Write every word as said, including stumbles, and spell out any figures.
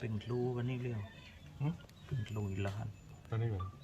Ping telu kan ni, Leo? Hmm? Ping telu ilahan. Kan ni kan?